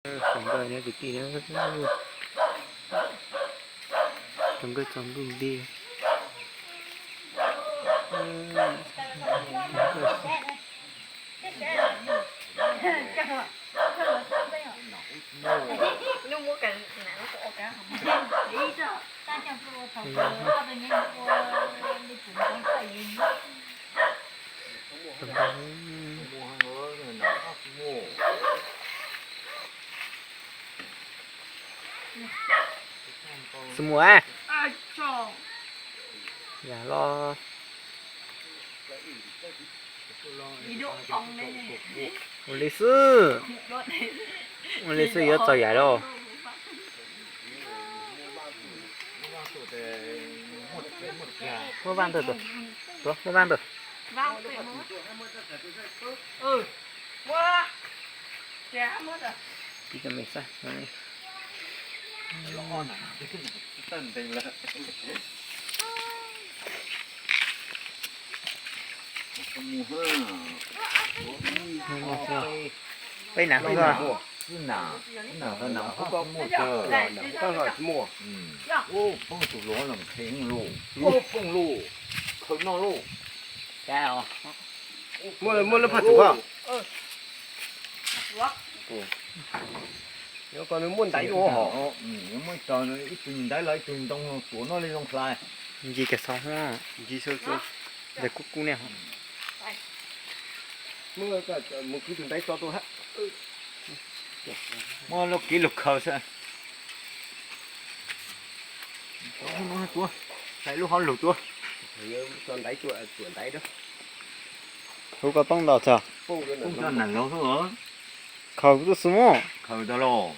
Tsaus nkawj na kwv tij na. Tsaus nkawj tsaus ntuj nti. Xwb muaj, yam los ua li xwb, ua li xwb yuav txaus yam lauj. Muab vaj ntawd, tuav, muab vaj ntawd. Pib cov me xab. Peb nam xwb. Muaj lub phaj tsuv. Yuav kom nws muaj ntaiv ua hom. Muaj ib tug ntaiv los ib tug ntoo tuav no li zoo hlais. Nci kiag xov, nci xov, ntawm kub kub ne. Mus kwv tus ntaiv tso tuaj hab. Muab lub kiv lug khaws xwb. Hlais lub hauv lug tuaj. Tso ntaiv tuaj, tuam ntaiv. Huv koj poob ntau txog. Poob cov nam laug xwb. Khaws kuv tuaj xwb muab. Khaws tau lauj.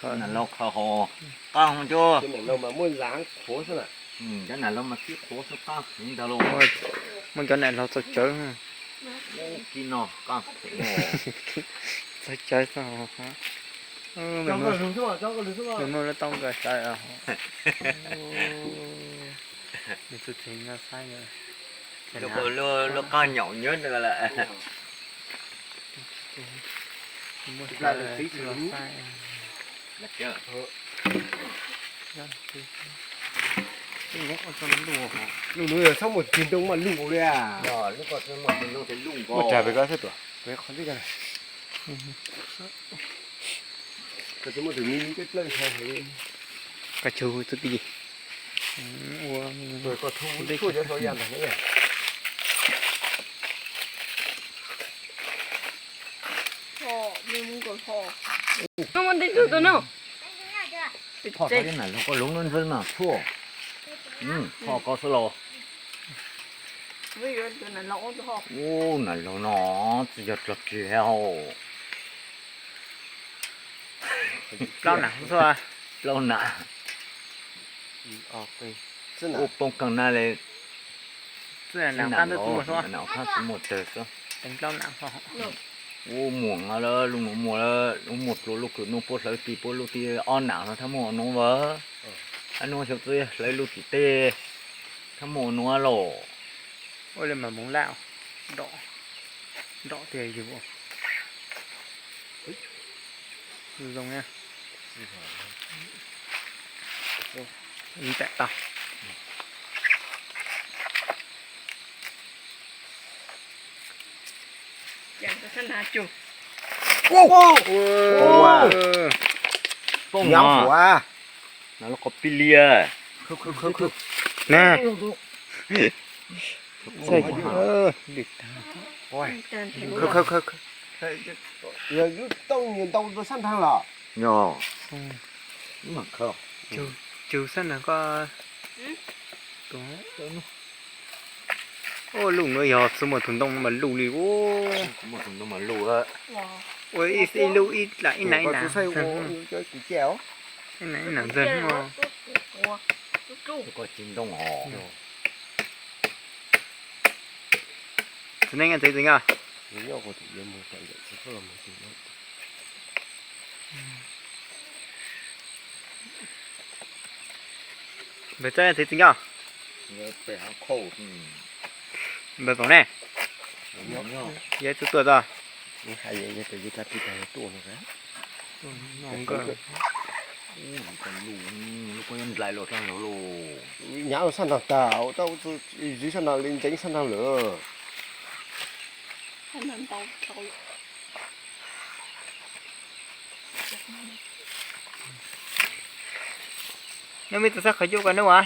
Nam laug khaws hos qab hos cov. Nam laug mas muab zas qhuav xwb na. Cov nam laug mas tib qhuav xwb qab heev ntag lauj. Muab cov nam laug txaus tsawv. Kib no qab heev. Txaus tsawv xwb. Nws muaj lub taub nkaus saib os. Nws txwv txev no saib. Lub qab nyaum nyob ntawd lawm. Lub no yog txhob muaj tig ntoo mas lug li. Muaj tsav pem ko thawj tuam, pem qhov ntwg ko. Koj tsis muaj tus me me dawb dawb ho. Koj tsis hu txuj pij. Ua, koj thu tshuaj cov xyov yam ntag ne. Ho koj nam laug koj lub no ntxwb mas tshuaj. Ho koj xwb los. Ub, nam laug no tsis yog dlog kiag hos. Plaub nam xwb. Plaub nam. Ub, poob kawg na li. Nam qab tsis muaj tawg xwb. Ub, muaj lawm, lub nuav muaj lawm, lub muaj dlua lub kws nuav puab hlawv tib puab lub tib ob nam no thab muaj ua nuav as. Ab nuav xyov txwb hlawv lub tib teb thab muaj ua nuav lauj. Ua li mas moov laj, nrom tiag yug. Zoo na. Ntaim tag. Poob na. Nam laug qhov pig lias. Yog lub taub nyuag ntau rau sab nraag los. Yog. Cug sab nraag koj. Ub, lub nuav yog tsis muaj tug ntoo mas luj li ub. Ua ib lub ib lam ib nam ib nam ntxawg. Ib nam ib nam ntxawg. Txiv neej txiv txiv nkawm. Npawg txiv txiv nkawm. Npawg paum ne. Yog tub tuaj tod. Yog tus yog tag pib tag tuaj no. Noj nkawj. Lub ko nyob nraim los tag lawm lauj. Nyav ua sab nraag tag, ua tau zib sab nraag li ntseev sab nraag lawm. Neb muaj ib tug xab qhov yuj ko neb ua.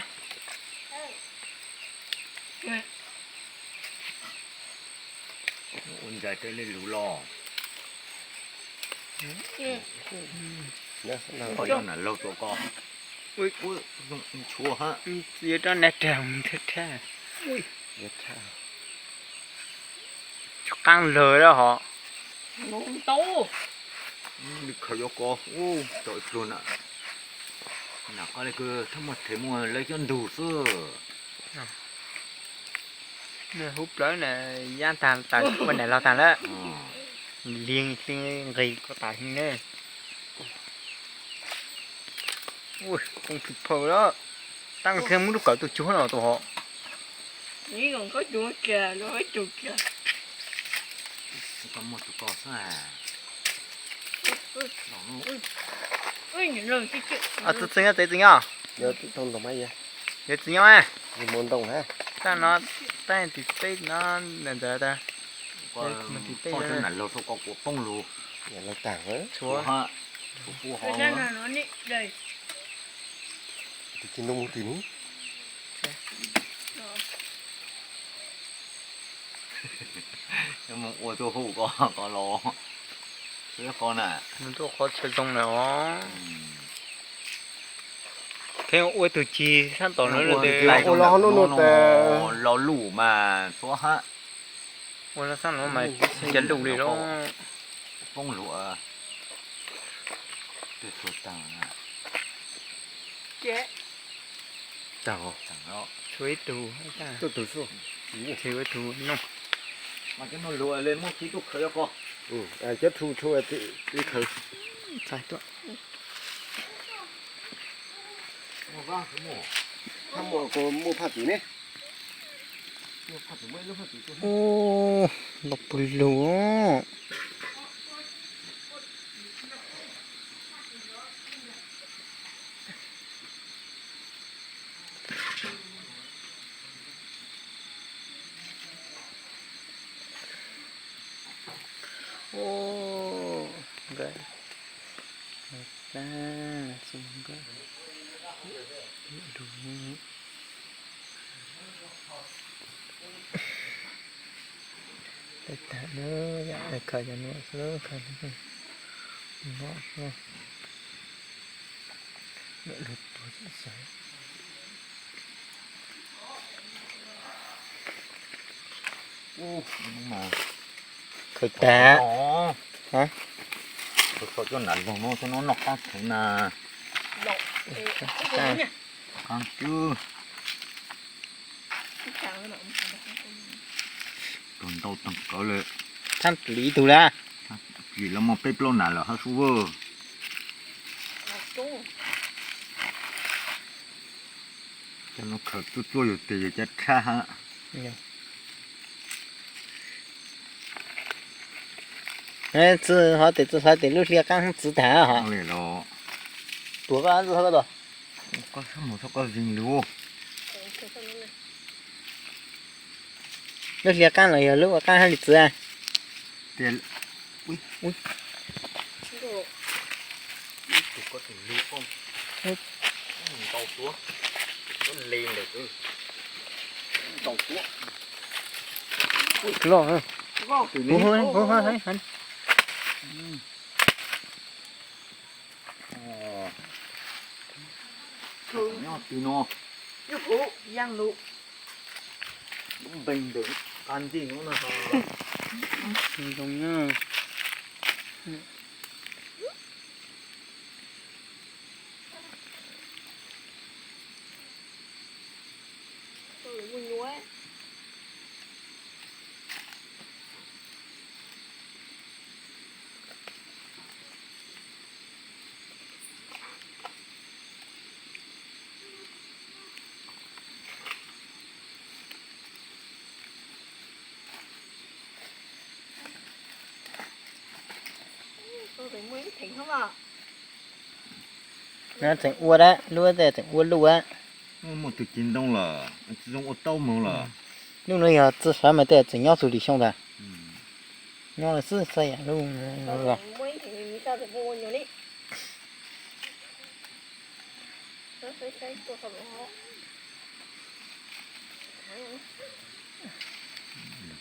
Ua ntsaig tej li lug los. Qhov coj nam laug tuaj ko. Tshuav hab. Yuav rov nag rag mus thab thab. Tshuav qaab lawg lawm hos. Li khaws yuav ko, ub, tau ib pluag na. Nam qab li kws thaj muaj thev muaj lawv cov ntug xwb. Hub plawv na, yab tag tas ua nam laug tag lawm. Li hli nqis ko tas hli ne. Poob phim phawj lawm. Tab kawg muab lub kawm tuaj cuag no tus hov. Txiv txiv nyob, txiv txiv nyob. Yog txiv nyob, tab no, tab tim teb no, ntawd ntawd. Poob cov nam laug xwb ko kuv poob lug. Tshuav. Tus tsis nug mus tim nub. Mus ua tuaj hu ko, ko los. Ib qho na. Mus tuaj qhov chaw zoo na os. Kheev ua tug cig sab tom no, ua los ho nub no tas los lug mas txhua hab. Ua los sab no mas cov lug li los poob lug. Twb txhua taag. Tag, tshuav ib tug, tshuav ib tug no. Mas cov no luag li muaj txiv tuaj khaws yuav ko. Cov thu thu li khaws. Txais tuaj. Muaj phaj twm ne. Ub, los puag lug. Ub, nkawd, nkawd, nkawd, peb tag na, yam khaws cov no xwb, khaws no, lub tuag xwb. Khaws tag. Khaws tau cov nam laug no, cov no noj qaab kheev na. Qaab cwb. Tug ntau tag kawg le. Thaab plis ib tug lawm. Plis los muaj peb plaub nam lawm hab sub. Cov no khaws txuaj txuaj yus tes yus cov tshab hab. Txwv hov tes txwv hov tes lub hlia qaab txwv tag hov. Tuag koj txwv hov koj tuag. Koj sab mus txhob koj zig lug. Lub hlia qaab los yog lub ua qaab hab li txwv. Loj. Nyob twg no, nyob puv yaaj lug, lub npeeg ntawm qab ncej no na. Zoo na. Muaj ib theem hab. Tseem ua dab lub, tseem ua luj dab. Muaj tug ci ntoo lawm, tsis zoo ua taub moog lawm. Lub no yog tsi sawv mas tej tseem nyob txug li xyoo ntag. Nyob xwb xwb yam lub.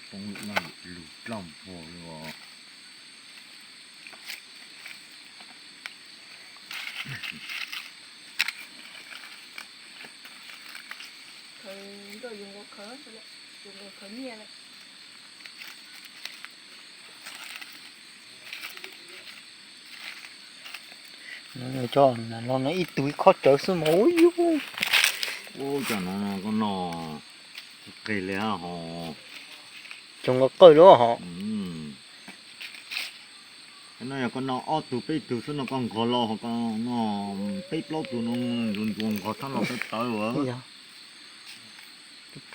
Poob lug dlaj npog li os. Cov no ib tug ib khob tsawv xwb mas ub yug. Ub, cov no koj noj qig li hos. Cov nqos qawj lawm hos. No yog koj noj ob tug peb tug xwb no koj nqos los ho, koj noj peb plaub tug no ntsuas ntsuas nqos txhob los tawv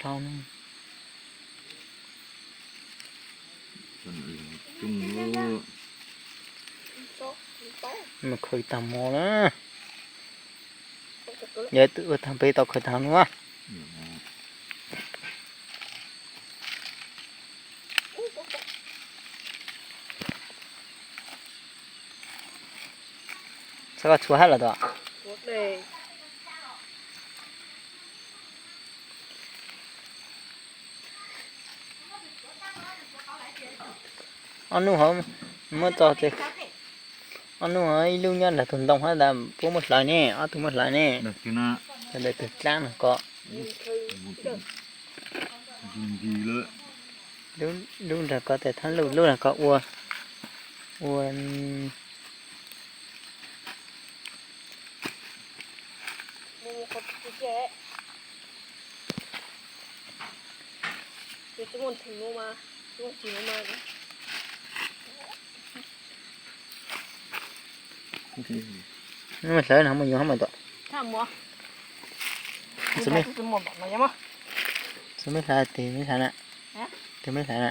tawv. Mus khaws tag mov na. Yog twb ua tag peb tau khaws tag no. Txhob koj txhua hab los tod. Ob nub hov muab tso, ob nub hov ib lub nyob nram tus ntoo hab tas puab muab hlawv ne, ob tug muab hlawv ne. Ntawm tug dlaab no ko. Lub nrag ko tas thab lub, lub nrag ko ua, ua Hlawv no muaj yuav hab mas tom. Xwb meb hlawv, tes meb hlawv na, tes meb hlawv na.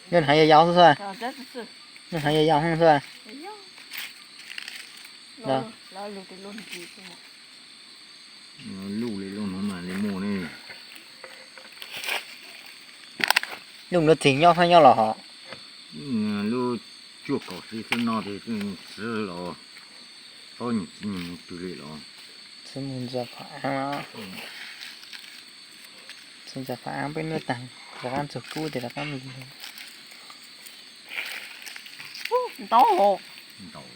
Nyob hnav yau yau xwb xwb, nyob hnav yau yau xwb xwb. Luj li luj no mas li muaj ne. Luj no txig nyob hab nyob los hos. Lub cuaj kaum xwb xwb no tes txiv los, txhob nyiam txiv nyiam mus twg li los. Txiv mus ntsia pham aav, txiv ntsia pham aav peb nuav taag, rov qaab ntxuag kub tes rov qaab mus. Ntau, ntau,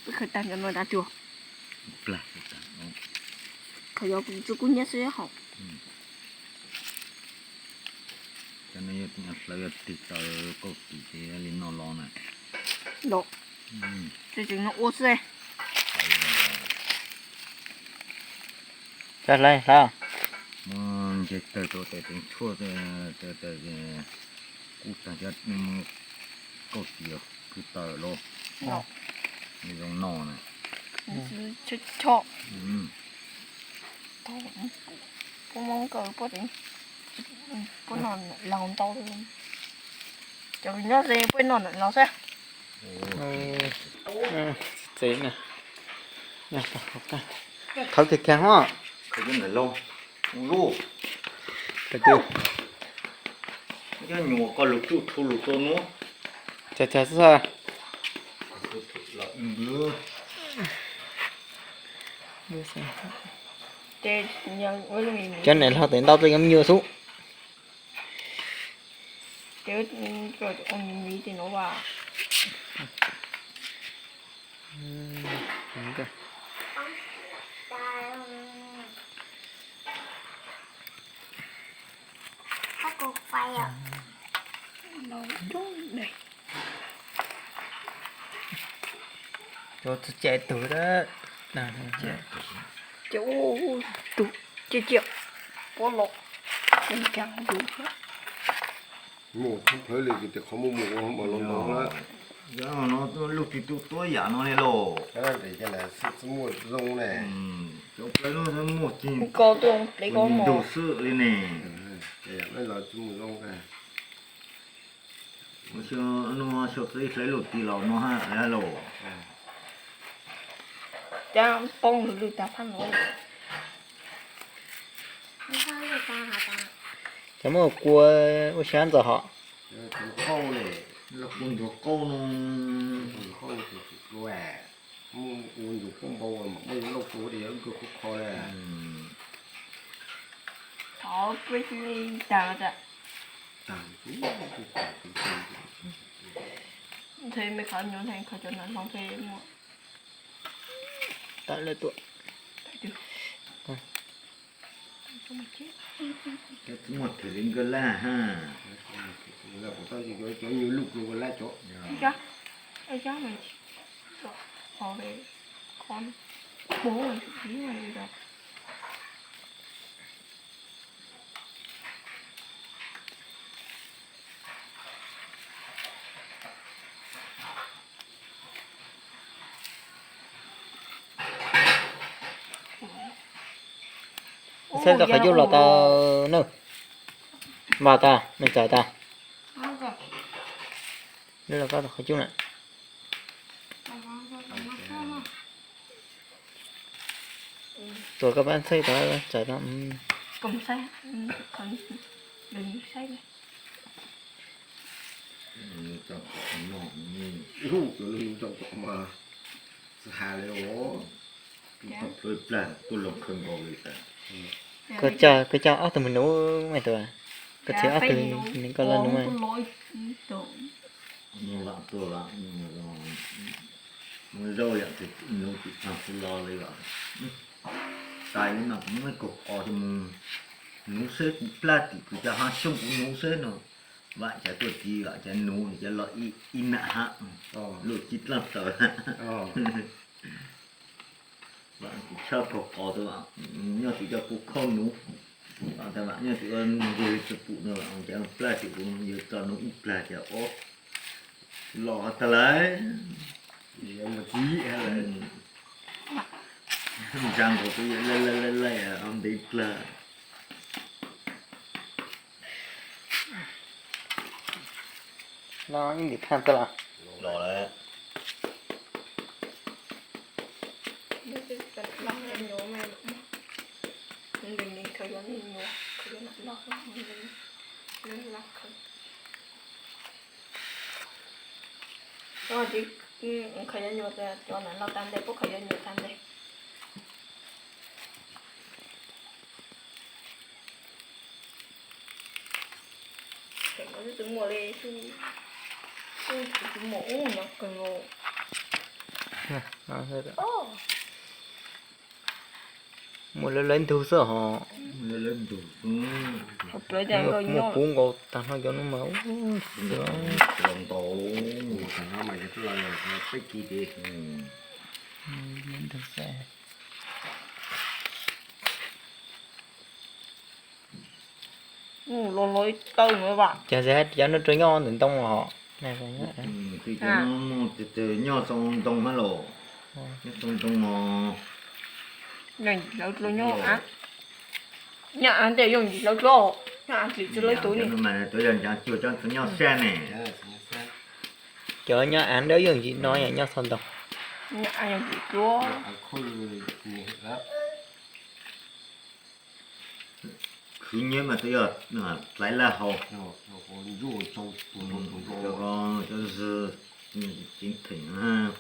wb khaws tag cov no dav cuag. Khaws yog tsi kub nyab xwb hos. Cov no yog hlawv yog tig taws kauj tis ces li no los na. Tseem no ua xwb. Cov hlawv hlawv. Muab nce tawg rau tes tseem tshuaj, kub tag cov kauj tis kwv taws los. Zoo no na. Puab muab nkaws puab tseem, puab noj laug ntau. Cov nyob ze puab noj laug xwb. Txev na, khawv kiag kiag hos. Cov nyuam koj lug tsuj txhu lug rau nuav. Cog cog xwb. Cov nam laug tes ntau tes yuav me nyuam xwb. Cov txug cai tug, cai tug, puab los, muaj thoob plawg li tes qhov muaj muaj ua mas los ntau na. Yog no lug tsis tu tuab yam no li lauj. Tsis muaj zoo ne. Cov plawg no muaj cig, ntug xwb li ne. Xyov xav ib hlawv lug tig los no hab lauj. Cov poob lwj lwj tag phab no. Cov muab kua ua siab ntxaws hos. Qauj ne, los kua ntsuag qauj no, qauj no kuv tsis kua, muaj ua ntsuag qauj npau mas muaj lauj kua tias kua kho kho le. Thov peb li tag tag. Ntshe me qhov nyuam nthe qhov cov no hlob peb muaj. Tawm lawm tuaj. Muaj thwm li nkawd laj ha. Cov nyuag luj luj laj cov. Saib tau qhov cub los tau na. Npaj tag, me txawm tag. Lub los koj tau qhov cub na. Tuas koj pab txhawj tau txawm tau. Koj coj, koj coj ob tug me nus me tuas, koj txhim ob tug me nus koj loj nus. Mus vam tuaj, mus zaub yam twg nus tsis txog kuv los li os. Tais li no kuv muab kaug qos rau mus nuv seb kuv plaj tim kuv cov hav xyoob kuv nuv seb no. Vam cas tuaj ci vam cas nuv cas los ib nam hav luj ci dlaaj taws. Vam kuv tshaj kaug qos rau, nyob tim cov kuv khauj nuv, vam tas vam nyob tim ua ntseg txug pum no cas plaj tim kuv yuav tso nuv ib plag cas ob los tag lawm. Ntsa nkaus kuv yuav laij laij laij laij ob ntev plag. Los ib ntim phaj tag los. Los lawm. Khaws cov nyuam, cov no los tag nte, puab khaws cov nyuam tag nte. Tsis muaj li, tsis muaj ub no kawg nkaus. Muaj lawv lawv ntug xwb hos. Muaj puv nkaus tag no cov no mas. Ntau tag no mas yog peb kis ces. Ntug xwb. Los los ib tawg no vam. Cov xav cov no rau nyob ntawm ntoo hos. Cov no mus twg twg nyob txog ntoo hab los. Nyob txog ntoo os. Nyob ntawm yooj yim hlawv dlua, nyob av tsis lawv tus ni. Mas tuav yog ntsaav cuag cov ntxhw nyob sab ne. Cov nyob av ntawm yooj yim no yog nyob txog ntoo. Nyob av yooj yim dlua. Khwv nyiab mas twb yog hlais laj hau. Cov ko, cov zwg ceev theem,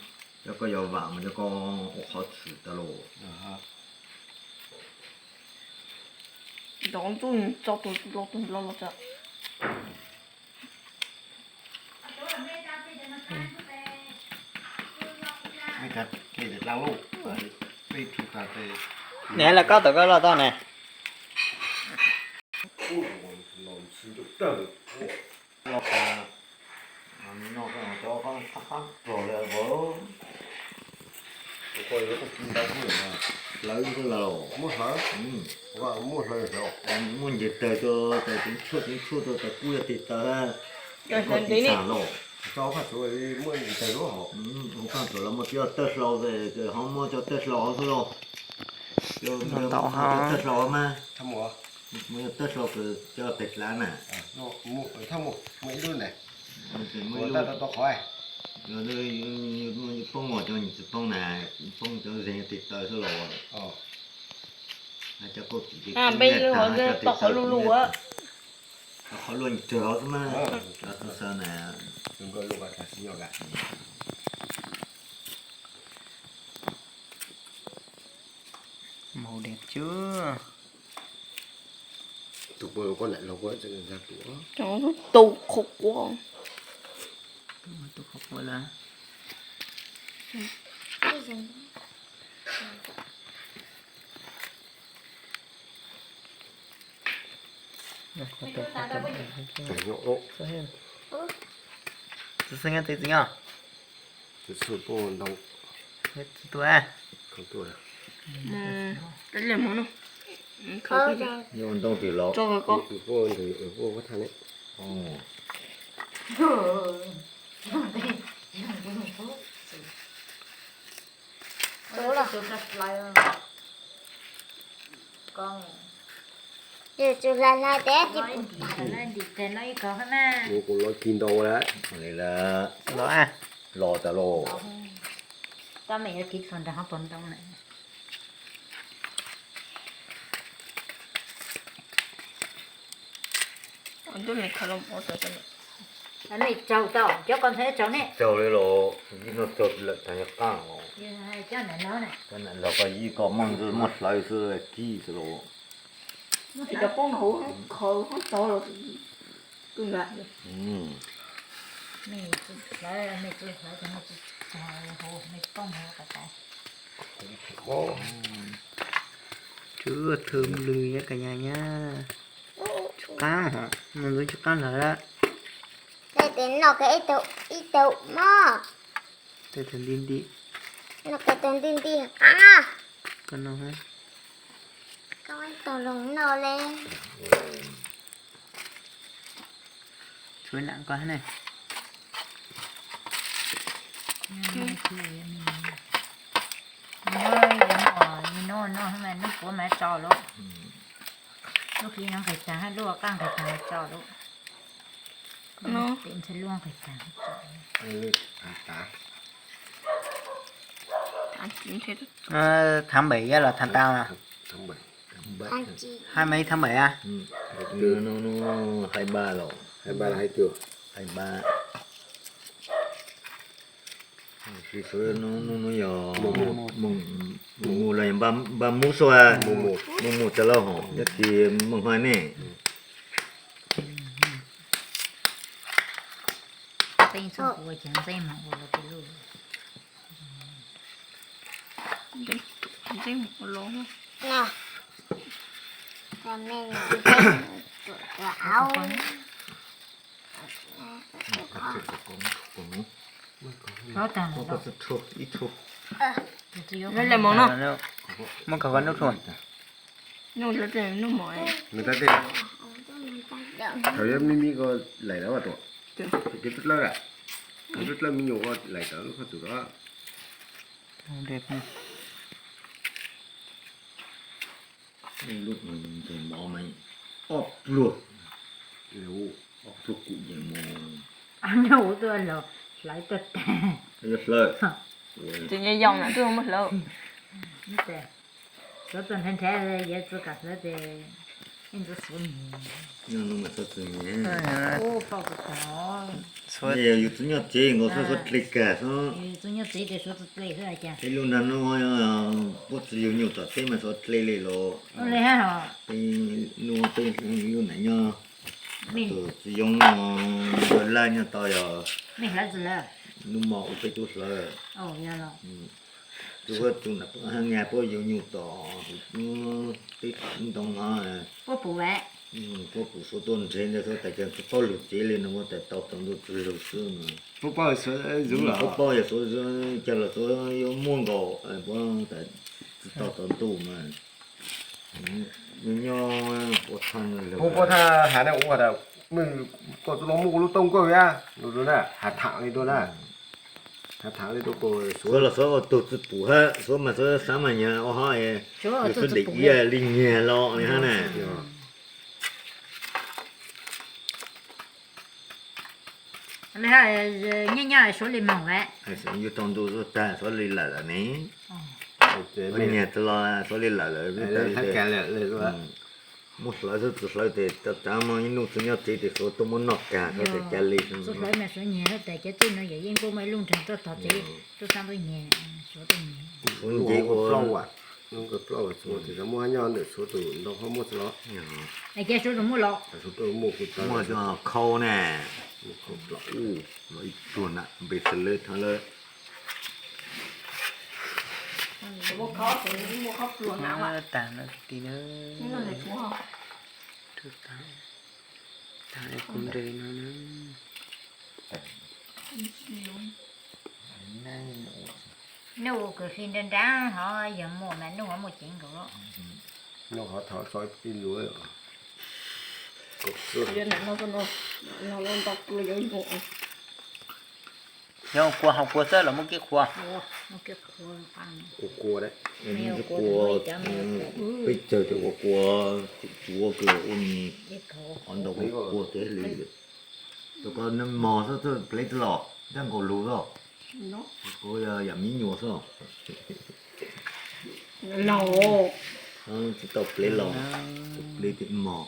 cov koj yuav vam mas cov ko ua qhov txwm tas los. Ntxov ntxuj tso tus lo tus lo los tso. Neb los koj tau koj loj toj ne. Hlawv ntawd los muab hlawv, muab hlawv, muab nce tawg rau tas ceev tshuaj ceev tshuaj rau tas kub yog tes taw, koj tis sam los. Ua paj tsuav los muaj cov tawg hlau, ho muab cov tawg hlau xwb los. Cov tawg hlau mas, muab cov tawg hlab na. Muab ib lub ntawd, muab ib lub, muab ib lub. Poob os, cov nyuam txiv poob na, poob cov zeeg tes taw xwb los. Cov kauj txiv tau qhov luj luj, qhov luj ntawd xwb mas. Màu đẹp chưa? Tus poj, koj nram los koj tseem nrog tus, tus qhov quav, tus qhov quav lawm. Txiv xeeb, txiv xeeb os. Txiv xeeb tuaj. Ntoo twg los? Tsuas hlais hlais tes, kuv los kis ntau lawm. Los tas los. Tsaug li los, ib hnub tsaug lawm tas yog qaaj os. Los koj ib koj muaj hlawv xwb kis xwb los. Tsw thwm lws nyob ka nyas nyab. Tsis qaab hos, nws ntxuav tsis qaab hlawv lawm. Tes noj kiag ib tug mog. Tes tug nti nti. Noj kiag tug nti nti qaab. Koj noj, koj ib tug los noj le. Tshuav nam koj ne. Noj, noj, noj, noj puav mas tso lauj. Lub hli no nqis taag, lub qaab nqis taag tso lauj. Tes ntshe lub nqis taag. Tháng bảy á los tháng tám à? Tháng bảy. Hai mấy tháng bảy á? Hai ba los, hai ba là hai ba. Tsis sawv no, no yog mùng một là ba, ba mốt xwb, mùng một tas lauj hos, nyob tsis mùng hai ne. Muab khov kho nub thuj. Nub, nub mos. Thaum yog me me ko laim lawm tuaj. Kev dlawb, kev dlawb me nyuam ko laim tawm lub koj txug ko. Lub nceeg mov mas ob pluag, ob pluag kuv nceeg mov. Nyob ua tuaj los hlawv tuaj tag. Hlawv. Tus nyob yoo na twb muab hlawv. Suav txog nrhav nrhav yuav txog kam hlawv ces ntxuav suav mus. Nyob no mas txog txog mus. Yus txwv nyob tsev nkaus xwb, suav dlej kag xwb. Txwv nyob tsev ces suav dlej xwb cas. Tej lub nrag no puab tsis yug nyuj tom teb mas suav dlej li los. Tej lub, tej lub nam nyob, tus txiv yoov no, laj nyob tau yog nub mo ua peb tub hlawv. Tub, tub nam nyag puab yug nyuj tom teb ntoo no, puab pum suav tuaj nrhev ntawd xwb tas cas tsis paub lug tsev li no, tas tau tau ntuj tsis lug xwb no. Puab paub yog suav cag los suav yuav muaj nkaus, puab tas tsis tau tau ntuj mas. Nyob puab thaj hav na ua tas, koj txuj loo muaj kuv lub tooj koj a, hav thaam li tuaj na. Hav thaam li tuaj, suav los suav ua tug txwj pum hab, suav mas suav xaav mas nyag ua hab, yog suav dam iab li nyag los li hab na. Nyob nyob Suav Lis Moos lawm. Yug tau ntu tuaj tag Suav Lis lawm lawm ne. Nyiag tag los Suav Lis lawm lawm. Muab hlawv xwb, tsis hlawv tes tsav tsav no ib hnub tsis nyob tsev tes Suav tuaj muab noj kag xwb tes ca li. Tsis hlawv mas Suav nyiag xwb tes cov txij no yog yeej kuj muaj ib lub nrag tuaj tog tsev, tuaj sab ntuj nyiag, Suav tuaj nyiag. Suav nce ua plaub, muaj nyob ntawm Suav tus ntau ho muaj tsis los. Ces Suav tus muaj los. Muaj khau ne. Ib tug na npe xws lawv thaum lawv. Tag no ti na. Tag kuv nres no na. Nuj ua kws hli nrab nrab hov yog muaj mas nuj ho muaj ceev nkaus. Nuj ho thov tso ib luv. Nyob kua ho kua xwb los muaj kiab qhuav. Ua kua, peb caug cov ua kua, tsuav kws ua mis, qhov ntau kua teb li. Rau koj neb mog xwb, plev tsis los, ncaj nkaus lus xwb. Koj yam me nyuam xwb. Tsis tau plev los, plev tim mog.